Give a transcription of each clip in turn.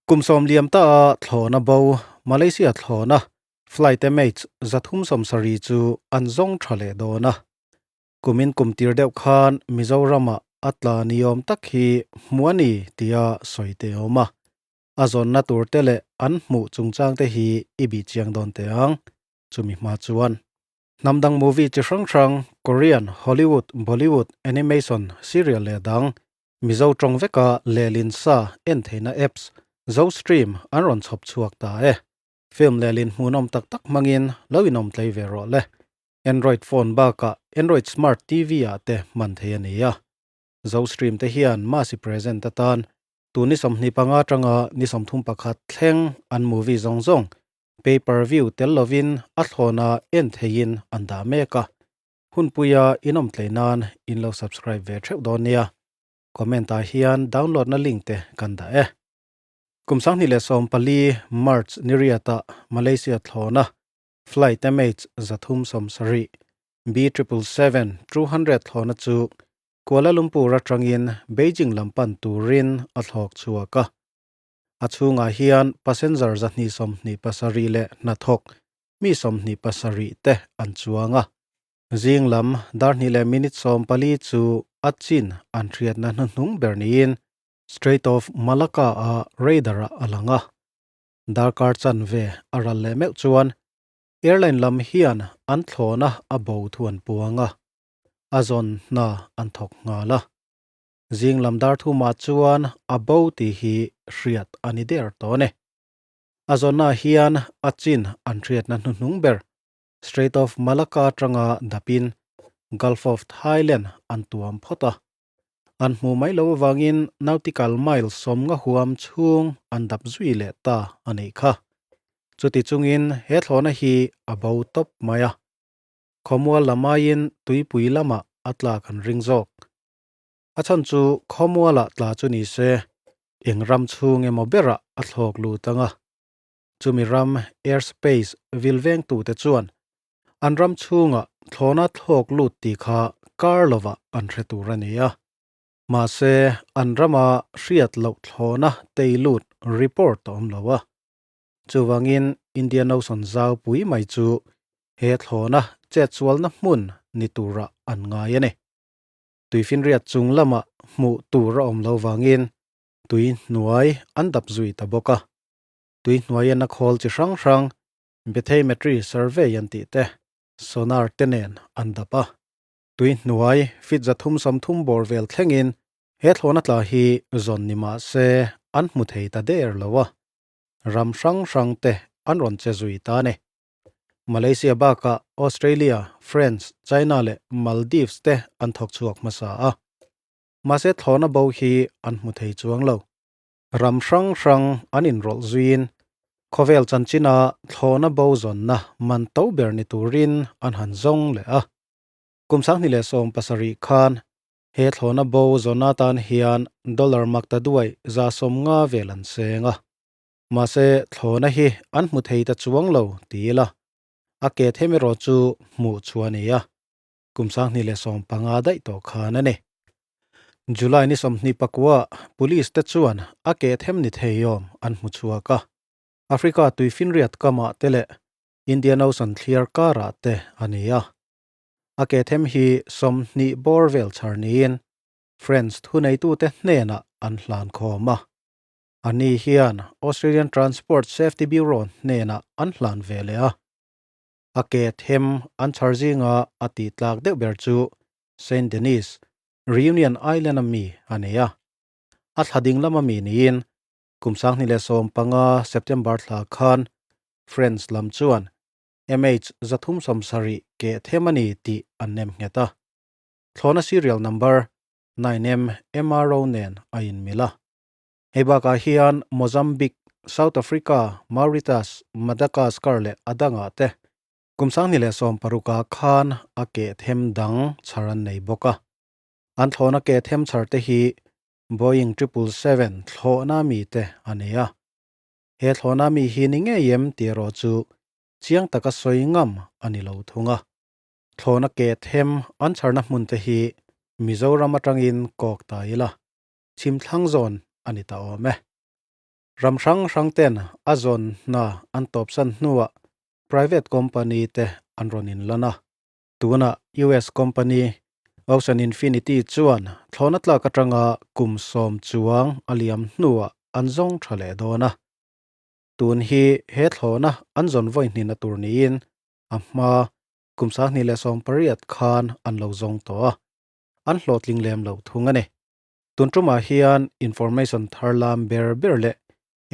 Kum 90 liam ta a thlawhna bo Malaysia thlawhna flight MH 370 chu an zawng tha leh dawn a. Kumin kum tir deuh khan Mizorama a tla ni awm tak hi hmu a ni tia sawi te a awm a. A zawnna tur te leh an hmuh chungchang te hi i bih chiang dawn teh ang. Chumi hma chuan hnam dang movie chi hrang hrang Korean, Hollywood, Bollywood, animation, serial leh dang Mizo tawng veka lehlin sa en theihna apps Zostream an rawn chhawp chhuak ta e. Film lehlin hmuhnawm tak tak hmangin lo inawm tlei ve rawh le. Android phone bakah Android Smart TV ah te hman thei a ni a. Zostream te hian Masi present atan tun ni 25 atanga ni 31 thleng an movie zawng zawng pay per view tel lovin a thlawna en theiin an dah mek a. Hunpuia inawm tlei nan in lo subscribe ve theuh dawn nia. Comment ah hian download na link te kan dah e. Kum 2014 March ni riata Malaysia thlawna flight MH 370 B 777 200 thlawna chu Kuala Lumpur atangin Beijing lam pan turin a thlawk chhuak a. A chhungah hian passenger 227 leh hnathawk mi 27 te an chuang a. Zing lam dar hnih leh minute 14 chu a chin an hriatna hnuhnung ber niin Strait of Malacca a radar ah a lang a. Darkar chanve a ral leh meuh chuan airline lam hian an thlawhna a bo thu an puang a, a zawn hna an thawk nghal a. Zing lam dar thumah chuan a bo tih hi hriat a ni der tawh a ni. A zawnna hian a chin an hriatna hnuhnung ber Strait of Malacca atanga dapin Gulf of Thailand an tuam phawt a. An hmuh mai loh avangin nautical mile 50 huam chhung an dap zui leh ta a nih kha. Chuti chungin he thlawhna hi a bo tawp mai a. Khawmual lamaiin tuipui lamah a tlak an ring zawk. A chhan chu khawmualah tla chu ni se eng ram chhung emaw berah a thlawk lut ang a. Chumi ram airspace vil vengtute chuan an ram chhungah thlawhna thlawk lut tih kha kar lovah an hre tur a ni a. Mahse an rama hriat loh thlawhna tei lut report a awm lo a. Chuvangin Indian Ocean zau pui mai chu he thlawhna chetsualna hmun ni turah an ngai a ni. Tuifinriat chung lamah hmuh tur a awm lo vangin tui hnuai an dap zui ta bawk a. Tui hnuai en a khawl chi hrang hrang bathymetry survey an tih te sonar te nen an dap a. Tui hnuai feet 330 bawr vel thlengin he thlawhna tla hi zawn ni mah se an hmu thei ta der lo a. Ram hrang hrang te an rawn che zui ta a ni. Malaysia bakah Australia, France, China leh Maldives te an thawk chhuak hmasa a. Mahse thlawhna bo hi an hmu thei chuang lo. Ram hrang hrang an inrawlh zuiin khawvel chanchina thlawhna bo zawnna man to ber ni turin an han zawng leh a. Kum 2017 khan he thlawhna bo zawn atan hian dollar makta duai 150 vel an seng a. Mahse thlawhna hi an hmu thei ta chuang lo ti ila a ke them erawh chu hmuh chu a ni a. Kum 2015 daih tawh khan a ni. July ni 24 police te chuan a ke them ni thei awm an hmu chhuak a. Africa tuifinriat kamah te leh Indian Ocean thliar karah te a ni a. A ke them hi 20 bawr vel chhar niin France thuneitute hnenah an hlan khawm a. Ani hian Australian Transport Safety Bureau hnenah an hlan ve leh a. A ke them an chhar zinga a tih tlak deuh ber chu Saint Denis, Reunion Island a mi a ni a. A thla ding lama mi niin kum 2015 September thla khan France lam chuan MH 370 ke them a ni tih an nem nghet a. Thlawhna serial number 9M MRO nen a inmil a. Hei bakah hian Mozambique, South Africa, Mauritius, Madagascar leh a dangah te kum 2016 khan a ke them dang chhar an nei bawk a. An thlawhna ke them chhar te hi Boeing 777 thlawhna mi te a ni a. He thlawhna mi hi ni ngei em tih erawh chu chiang taka sawi ngam a ni lo thung a. Thlawhna ke them an chharna hmun te hi Mizoram atangin kawk ta ila chhim thlang zawn a ni ta awm e. Ram hrang hrang ten a zawn hna an tawpsan hnuah private company te an rawn inlan a. Tunah US company Ocean Infinity chuan thlawhna tlak atanga kum sawm chuang a liam hnuah an zawng tha leh dawn a. Tun hi he thlawhna an zawn vawi hnihna tur niin a hma kum 2018 khan an lo zawng tawh a, an hlawhtling lem lo thung a ni. Tun tumah hian information thar lam ber ber leh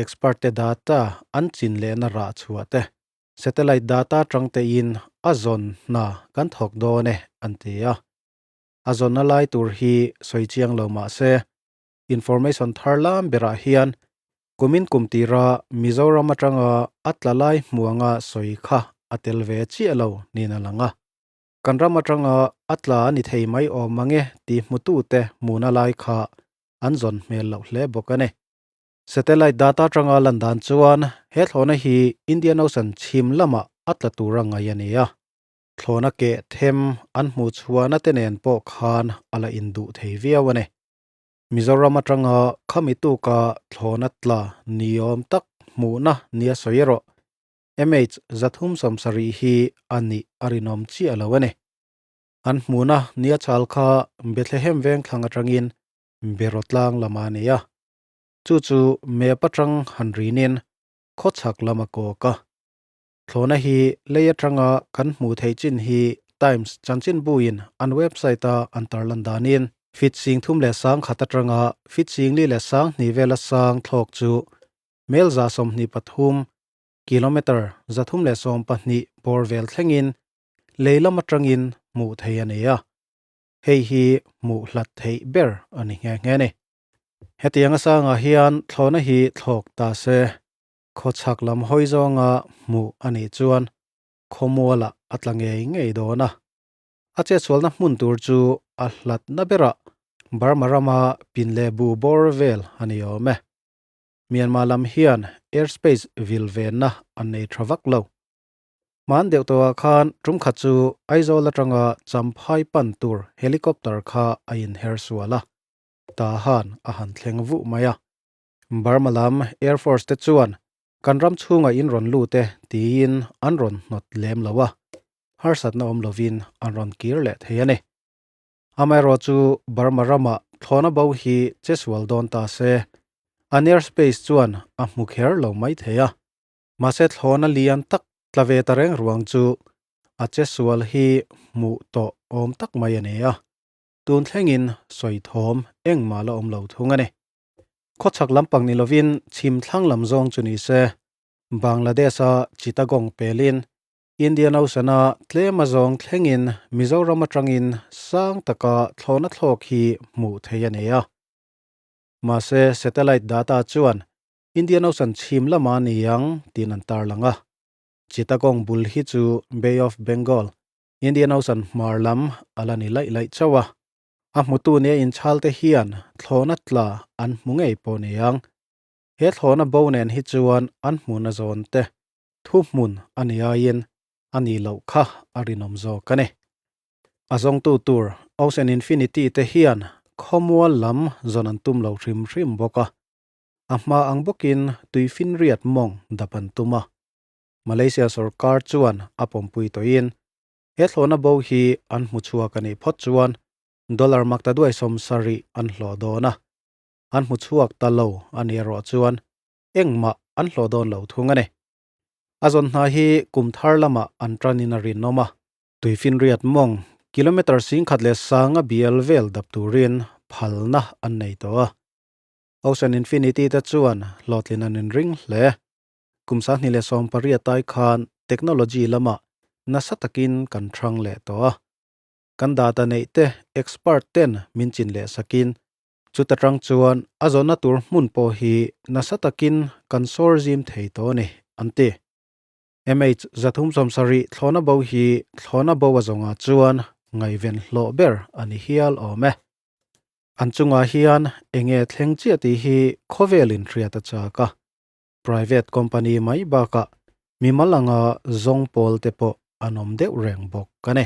expert te data an chin lehna rah chhuah te, satellite data tang tein a zawn hna kan thawk dawn e an ti a. A zawnna lai tur hi sawi chiang lo mah se, information thar lam berah hian kumin kum tira Mizoram atanga a tla lai hmuanga sawi kha a tel ve chiah lo niin a lang a. Kan ram atanga a tla a ni thei mai awm mange tih hmutute hmuhna lai kha an zawn hmel loh hle bawk a ni. Satellite data atanga lan dan chuan he thlawhna hi Indian Ocean chhim lamah a tla tur a ngaih a ni a. Thlawhna keh them an hmuh chhuahna te nen pawh khan a la induh thei viau a ni. Mizoram atanga khami tuka thlawhna tla niawm tak hmuhna nia sawi erawh MH 370 hi a nih a rinawm chiah lo a ni. An hmuhna nia chal kha Bethlehem vengthlang atangin Berawtlang lamah a ni a. Chu chu map atang han rinin khawchhak lam a kawk a. Thlawhna hi lei atanga kan hmuh theih chin hi Times chanchinbuin an website-a an tarlan danin feet 3100 atanga feet 4200 vela sang thlawk chu mel 123, kilometre 312 bawr vel thlengin lei lam atangin hmuh theih a ni a. Hei hi hmuh hlat theih ber a ni nghe nghe a ni. Hetianga sangah hian thlawhna hi thlawk ta se, khawchhak lam hawi zawnga hmuh a nih chuan khawmualah a tla ngei ngei dawn a. A chetsualna hmun tur chu a hlatna berah Burma rama pin leh bu bawr vel a ni awm e. Myanmar lam hian airspace vil venna an nei tha vak lo. Hman deuh tawhah khan tum khat chu Aizawl atanga Champhai pan tur helicopter kha a inher sual a, Tahan a han thleng vuh mai a. Burma lam Air Force te chuan kan ram chhungah in rawn lut e tiin an rawn hnawt lem lo a, harsatna awm lovin an rawn kir leh thei a ni. Amaherawh chu Burma ramah thlawhna bo hi che sual dawn ta se, an airspace chuan a hmu kher lo mai thei a. Mahse thlawhna lian tak tla ve ta reng ruang chu a che sual hi hmuh tawh awm tak mai a ni a, tun thlengin sawi thawm engmah la awm lo thung a ni. Khawchhak lampang ni lovin chhim thlang lam zawng chu ni se, Bangladesh-a Chittagong pelin Indian Ocean-a tlem a zawng thlengin Mizoram atangin sang taka thlawhna thlawk hi hmuh theih a ni a. Mahse satellite data chuan Indian Ocean chhim lama ni ang tiin an tarlang a. Chittagong bul hi chu Bay of Bengal, Indian Ocean hmar lam a la ni laih laih chauh a. A hmutu nia inchhalte hian thlawhna tla an hmu ngei pawh ni ang. He thlawhna bo nen hi chuan an hmuhna zawn te thuhmun a ni aiin a nih loh kha a rinawm zawk a ni. A zawngtu tur Ocean Infinity te hian khawmual lam zawn an tum lo hrim hrim bawk a. A hma ang bawkin tuifinriat mawng dap an tum a. Malaysia sorkar chuan a pawmpui tawhin He thlawhna bo hi an hmu chhuak a nih phawt chuan dollar makta duai 70 an hlawh dawn a, an hmu chhuak ta lo a nih erawh chuan engmah an hlawh dawn lo thung a ni. A zawn hna hi kum thar lamah an tanin a rinawm a, tuifinriat mawng kilometre 10,100 bial vel dap turin phalna an nei tawh a. Ocean Infinity te chuan hlawhtlin an inring hle. Kum 2018 ai khan technology lamah nasa takin kan thang leh tawh a. Kan data neih te expert ten min chin leh sakin chuta tang chuan a zawnna tur hmun pawh hi nasa takin kan sawr zim thei tawh a ni, an ti. MH 370 thlawhna bo hi thlawhna bo a zawngah chuan ngaihven hlawh ber a ni hial awm e. An chungah hian enge thleng chiah tih hi khawvelin hriat a chak a. Private company mai bakah mimal anga zawng pawl te pawh an awm deuh reng bawk a ni.